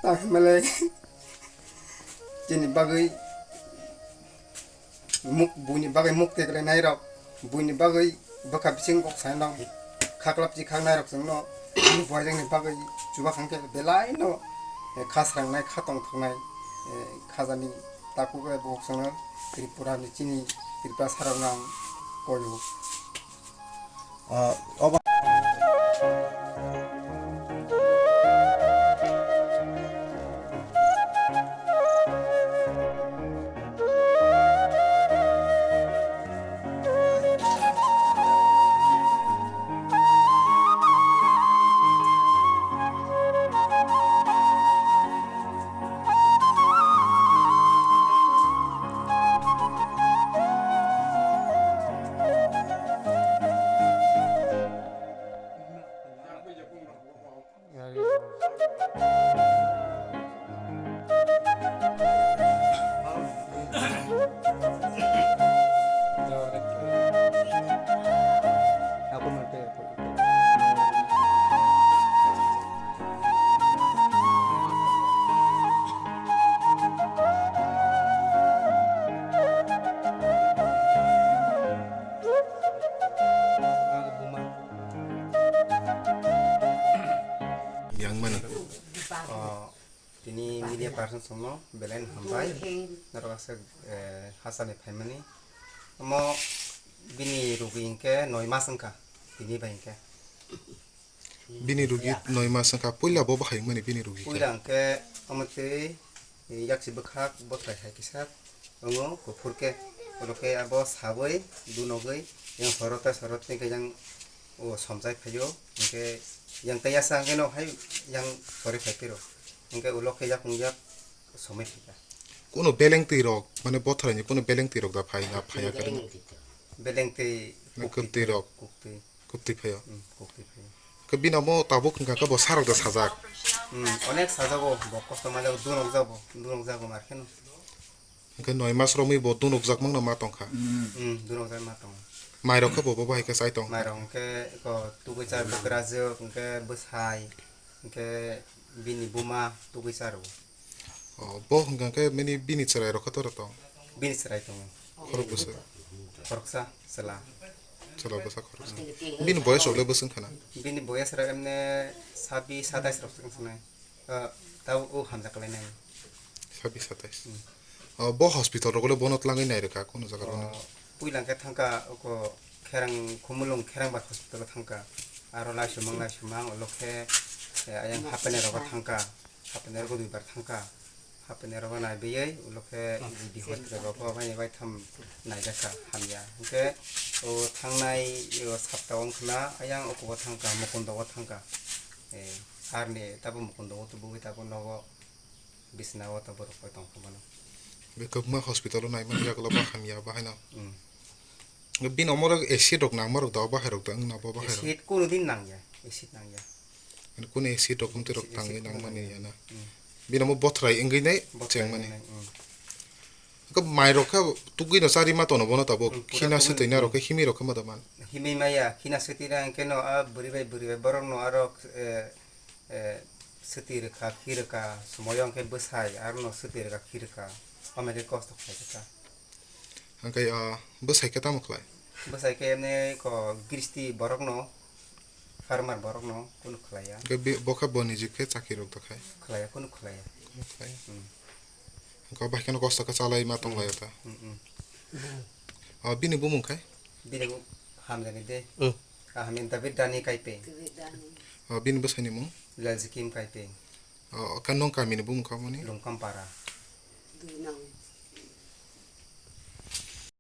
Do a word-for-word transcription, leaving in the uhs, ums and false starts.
Ta hwnmale chini bagwi muk, buini bagwi muk teklai nairok, buini bagwi bwkha bising kok sainok khaklap chi khak nairok chwngno buaijangni bagwi chuba khangkhe belaino, eh, kha srangnai, kha tongthoknai, eh, khajani takhuk bai bo chwngno Tripura ni chini Tripura sarokno ang koio. Ah, obo. Yang mani. Oh, tini media person songno belai no hambai. Norok aswk, eh, hachani phaimani. Omo bini rugi hinkhe noi mas wngkha. Tini bai hinkhe. Bini rugi noi mas wngkha. Puila bo bahai wngmani bini rugi khe. Puila hinkhe omo twi yaksi bwkhak bothai hai kisa. Wngo kuphur khe, oro khe abo sawi dunogwi yang sorota sorot tei khe yang o somjai phaio, hinkhe yang tei yasa hinkhe no hai yang sori phai phiro, hinkhe ulo khe yakung yak somai phaikha. Kuno beleng twi rok, mane bothorani kuno beleng twi rok da phai na phaiya khe? Beleng twi, na kuktwi kwtwi phai, rok? Kuktwi. Kuktwi phaio. Hmm, kuktwi phaio. Khe bini omo tabuk hwnkha khe bo sarok da sajak. Hmm, onek sajago, bo kosto manjago, dunok jago, dunok jago mar kheno. Hwnkhe noi mas romwi bo dunok jak mangno ma tongkha. Hmm, dunok jak ma tongo. Mai rok khe bo, bo bahai khe chai tong. Mai rok hwnkhe ko tugui char bwkrajwk, hwnkhe bwsai, hwnkhe bini buma tugui charo. Oh, bo hwnkha khe mini bini chwrai rok khe tora tong? Bini chwrai tongo. Khorok bwswk? Khoroksa chwla. Chwla bwsa khoroksa. Bini boyes rok le bwswk wngkha na? Bini boyes rok emne sabis satais rok wngkha na. Ah, tabo o hamjak lai nai. Sabis satais. Hmm. Oh, bo hospital rok le bono twlangwi nai rwkha kunu jaga rok no? Oh, puila khe thangkha oko Kherang Khumulwng Kherang bar hospital o thangkha. Aro laisumang laisumang ulo khe, eh, ayang hapene rogo thangkha. Hapene rogo duibar thangkha. Hapene rogo naibiwi ulo khe G D hospital rogo baini baitham naijakha hamya. Hinkhe o thangnai o sapta wngkhna ayang oko bo thangkha, Mukundo o thangkha. Eh, arni tabo Mukundo o tubugwi tabo nogo bisna o tabo rokoi tongkha mano. Be kwbangma hospital o naimani yagulo ba hamya bahaino. Hmm. Bini omorok acid rok nangmarok da, o bahai rok da wngna bo bahai rok? Acid kunu din nangya, acid nangya. Mane kunu acid rok, mtwi rok tangwi nangmani ya na? Hmm. Bini omo bothrai wngwi nai chengmani. Bothrai wngwi nai, hmm. Khe mai rok khe tugwi no chari ma tono bono tabuk. Hmm, pura khina tugwi, swtwi na rok khe himi rok khe ma da man? Himi maya, khina swtwi na hwnkhe no a bwrwi bai bwrwi bai borok no aro, eh, eh, swtwi rwkha, khi rwkha, somoyo hwnkhe bwsai aro no swtwi rwkha, khi rwkha. Omo khe kosto khlai khe ta. Hwnkhe, ah, bwsai khe tamo khlai? Bwsai khe emne ko gristi borokno, farmer borokno kunu khlaiya. Hwnkhe bi-, bo khe bo nijik khe chakri rok da khai? Khlaiya, kunu khlaiya. Kunu khlaiya. Hmm. Hwnkhe bai kheno kosto khe chalai ma tong laio ta? Hmm, hmm. Ah, bini bumung khai? Bini bu-, hamjani de. Hmm. Ah, hamjani David Dani Kaipe. Ah, bini bwsai ni mung? Laljikim Kaipe. Oh, khe nong kami ni bumung kha mani? Lungkampara. Dui nang.